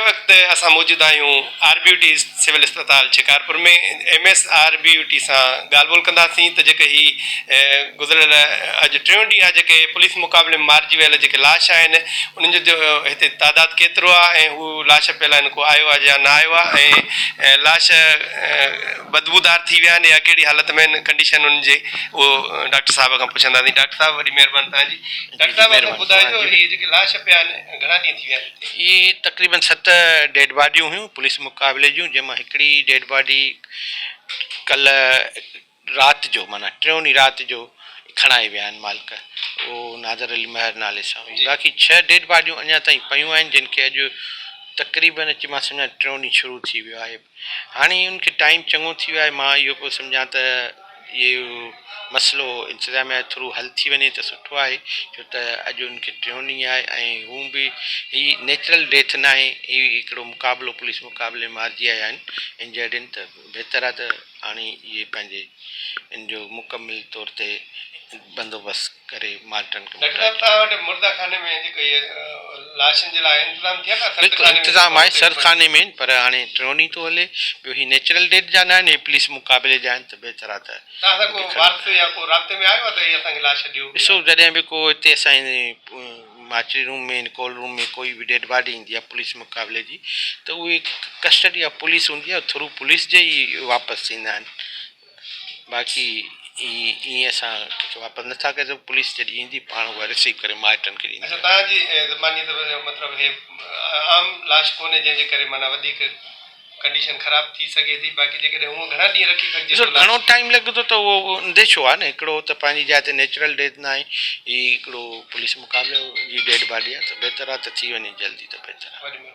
وقت اسان موجود آهيون R B U T civil اسپتال Shikarpur ۾ M S R B U T سان ڳالهه ٻولهه ڪنداسين ته جيڪي هي گذريل اڄ ٽيون ڏينهن آهي جيڪي پوليس مقابلي ۾ مارجي ويل جيڪي لاش آهن انهن جو هتي تعداد ڪيترو آهي ۽ هو لاش پيل آهن ڪو آيو آهي يا نه آيو آهي ۽ لاش بدبودار ٿي ويا آهن يا ڪهڙي حالت ۾ آهن ڪنڊيشن انهن جي اهو ڊاڪٽر صاحب کان پڇنداسين ڊاڪٽر صاحب وڏي مهرباني توهان جي ڊاڪٽر صاحب اسان کي ٻڌائجو هي جيڪي لاش پيا آهن گهڻا ڏينهن ٿي ويا آهن هتي؟ اهي تقريبن ست ڊيڊ باڊيون هيون پوليس مقابلي جون جنهن مان هڪڙي ڊيڊ باڊي ڪلهه رات جو معنيٰ ٽيون ڏينهن رات جو کڻائي ويا آهن مالڪ اهو نادر علي مهر نالي سان هئي باقي ڇهه ڊيڊ باڊيون اڃا تائين پيون آهن جن کي اڄ تقريبن اچي مان سمجهان ٽيون ڏينهن شروع ٿي ويو آهي هاڻي ان کي ٽائيم چڱو ٿي ويو آهي مان اهو پيو سمجهان ته اهو مسئلو انتظاميا جي ٿرو حل ٿي وڃي ته سٺو آهي ڇو ته اڄ ان کي ٽيون ڏينهن آهي ۽ هون به هي نيچرل ڊيٿ ناهي هي هڪڙو مقابلو پوليس مقابلي ۾ مارجي آيا آهن انجرڊ آهن ته بهتر آهي ته هاڻي اهي پنهنجي ان جو مڪمل طور تي بندوبست ڪري مالٽن کي ڊاڪٽر صاحب موٽائي ڏين. توهان وٽ مرده خاني ۾ جيڪو اهي لاشن جي لاء انتظام ٿيل آهي سرد بلڪل خاني ۾ انتظام جيڪو آهي اتي سرد خاني ۾ آهن پر هاڻي ٽيون ڏينهن ٿو هلي ٻيو هي نيچرل ڊيٿ جا نه آهن هي پوليس مقابلي جا آهن ته بهتر آهي ته توهان سان ان ڪو کي کڻي وارث يا ڪو رابطي ۾ آيو آهي ته هي اسان کي لاش ڏيو ڏسو يا جڏهن به ڪو هتي اسان جي مارچري روم ۾ ڪول روم ۾ ڪوئي به ڊيڊ باڊي ايندي آهي پوليس مقابلي جي ته اهي ڪسٽڊي آف پوليس هوندي آهي ٿرو پوليس جي ئي واپس ٿيندا آهن باقي ائين اسان ڪنهن کي واپس نٿا ڪري سگهون پوليس جڏهن ايندي پاڻ اها رسيو ڪري مائٽن کي ڏيندي اڇا آهي. توهان جي زباني ته مطلب هي عام لاش ڪونهي جنهن جي ڪري معنيٰ وڌيڪ ڪنڊيشن خراب ٿي سگهي ٿي باقي جيڪڏهن هونء گهڻا ڏينهن رکي سگهجي ڏسو ٿو گهڻو لاش. ٽائيم لڳندو ته اهو انديشو آهي نه هڪڙو ته پنهنجي جاء تي نيچرل ڊيٿ ناهي هي هڪڙو پوليس مقابلي جي ڊيڊ باڊي آهي ته بهتر آهي ته ٿي وڃي جلدي ته بهتر آهي. وڏي مهرباني.